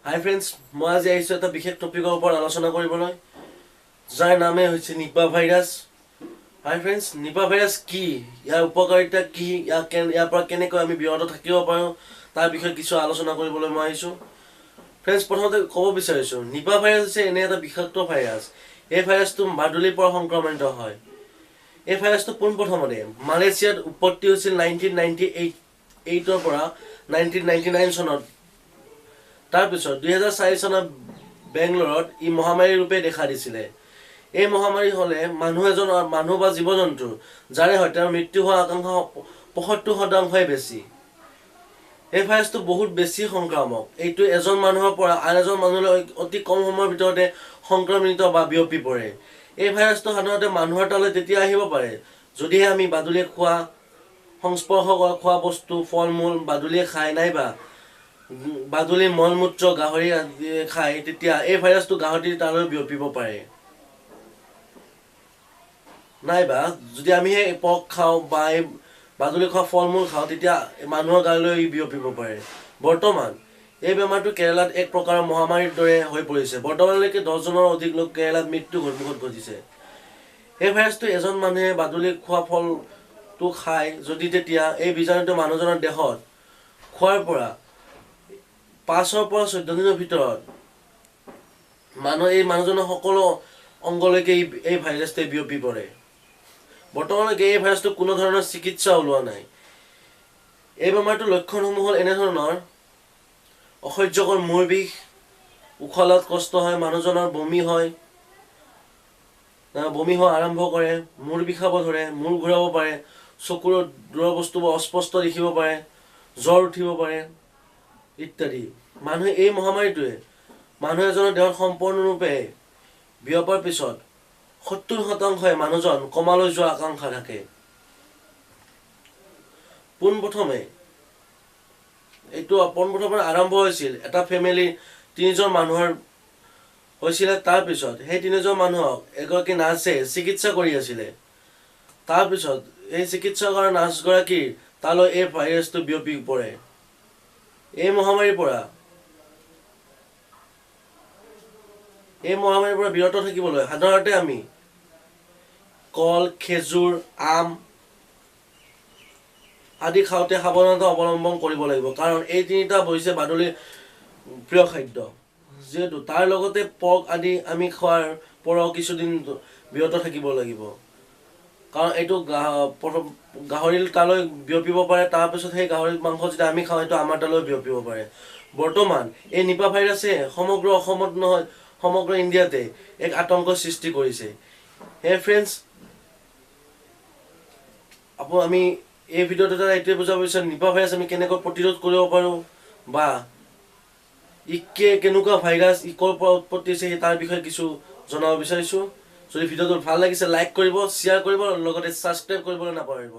হাই friends, মই আজি আহিছোঁ এটা বিশেষ টপিকৰ ওপৰত আলোচনা কৰিবলৈ, যাৰ নামেই হৈছে Nipah virus. Hi friends, Nipah virus কি, ইয়াৰ উপকাৰিতা কি, ইয়াৰ পৰা কেনেকৈ আমি বিৰত থাকিব পাৰোঁ, তাৰ বিষয়ে কিছু আলোচনা কৰিবলৈ মই আহিছোঁ। ফ্ৰেণ্ডছ, প্ৰথমতে ক'ব বিচাৰিছোঁ, নিপা ভাইৰাছ হৈছে এনে এটা বিষাক্ত ভাইৰাছ। এই ভাইৰাছটো বাদুলিৰ পৰা সংক্ৰমিত হয়। এই ভাইৰাছটো পোনপ্ৰথমতে মালয়েছিয়াত উৎপত্তি হৈছিল 1998ৰ পৰা 1999 চনত। তাৰপিছত 2004 চনত বেংগলোৰত ই মহামাৰী ৰূপে দেখা দিছিলে। এই মহামাৰী হ'লে মানুহ বা জীৱ জন্তু যাৰে হয় তেওঁৰ মৃত্যু হোৱাৰ আকাংক্ষা 75%ই বেছি। এই ভাইৰাছটো বহুত বেছি সংক্ৰামক। এইটো এজন মানুহৰ পৰা আন এজন মানুহলৈ অতি কম সময়ৰ ভিতৰতে সংক্ৰমিত বা বিয়পি পৰে। এই ভাইৰাছটো সাধাৰণতে মানুহৰ তালৈ তেতিয়া আহিব পাৰে যদিহে আমি বাদুলিয়ে খোৱা সংস্পৰ্শ কৰা খোৱা বস্তু, ফল মূল বাদুলিয়ে খায়, নাইবা বাদুলি মল মূত্ৰ গাহৰি আদিয়ে খায়, তেতিয়া এই ভাইৰাছটো গাহৰিৰ তালৈ বিয়পিব পাৰে। নাইবা যদি আমি সেই পক খাওঁ বা এই বাদুলি খোৱা ফল মূল খাওঁ, তেতিয়া মানুহৰ গালৈ ই বিয়পিব পাৰে। বৰ্তমান এই বেমাৰটো কেৰালাত এক প্ৰকাৰৰ মহামাৰীৰ দৰে হৈ পৰিছে। বৰ্তমানলৈকে 10জনৰ অধিক লোক কেৰালাত মৃত্যু মুখত ঘটিছে। এই ভাইৰাছটো এজন মানুহে বাদুলি খোৱা ফলটো খায় যদি, তেতিয়া এই বীজাণুটো মানুহজনৰ দেহত খোৱাৰ পৰা 5ৰ পৰা 14 দিনৰ ভিতৰত এই মানুহজনৰ সকলো অংগলৈকে এই ভাইৰাছটোৱে বিয়পি পৰে। বৰ্তমানলৈকে এই ভাইৰাছটো কোনো ধৰণৰ চিকিৎসা ওলোৱা নাই। এই বেমাৰটোৰ লক্ষণসমূহ হ'ল এনেধৰণৰ: অসহ্যকৰ মূৰ বিষ, উশাহ লোৱাত কষ্ট হয়, মানুহজনৰ বমি হয়, বমি হোৱা আৰম্ভ কৰে, মূৰ বিষাব ধৰে, মূৰ ঘূৰাব পাৰে, চকুৰ দূৰৰ বস্তুবোৰ অস্পষ্ট দেখিব পাৰে, জ্বৰ উঠিব পাৰে ইত্যাদি। এই মহামাৰীটোৱে মানুহ এজনৰ দেহত সম্পূৰ্ণৰূপে বিয়পাৰ পিছত 70%ই মানুহজন কমালৈ যোৱাৰ আকাংক্ষা থাকে। এইটো পোনপ্ৰথমে আৰম্ভ হৈছিল এটা ফেমিলিৰ 3জন মানুহৰ হৈছিলে। তাৰপিছত সেই 3জন মানুহক এগৰাকী নাৰ্ছে চিকিৎসা কৰি আছিলে। তাৰপিছত এই চিকিৎসা কৰা নাৰ্ছগৰাকীৰ তালৈ এই ভাইৰাছটো বিয়পি পৰে। এই মহামাৰীৰ পৰা বিৰত থাকিবলৈ সাধাৰণতে আমি কল, খেজুৰ, আম আদি খাওঁতে সাৱধানতা অৱলম্বন কৰিব লাগিব, কাৰণ এই তিনিটা হৈছে বাদুলিৰ প্ৰিয় খাদ্য। যিহেতু তাৰ লগতে পৰ্ক আদি আমি খোৱাৰ পৰাও কিছুদিন বিৰত থাকিব লাগিব, কাৰণ এইটো প্ৰথম গাহৰিৰ তালৈ বিয়পিব পাৰে। তাৰপিছত সেই গাহৰি মাংস যেতিয়া আমি খাওঁ, সেইটো আমাৰ তালৈ বিয়পিব পাৰে। বৰ্তমান এই নিপা ভাইৰাছে সমগ্ৰ অসমত নহয়, সমগ্ৰ ইণ্ডিয়াতে এক আতংকৰ সৃষ্টি কৰিছে। হে ফ্ৰেণ্ডছ, আমি এই ভিডিঅ'টোৰ দ্বাৰা এইটোৱে বুজাব বিচাৰোঁ, নিপা ভাইৰাছ আমি কেনেকৈ প্ৰতিৰোধ কৰিব পাৰোঁ বা ই কেনেকুৱা ভাইৰাছ, ই ক'ৰ পৰা উৎপত্তি হৈছে, সেই তাৰ বিষয়ে কিছু জনাব বিচাৰিছোঁ। যদি ভিডিঅ'টো ভাল লাগিছে লাইক কৰিব, শ্বেয়াৰ কৰিব, লগতে ছাবস্ক্ৰাইব কৰিবলৈ নাপাহৰিব।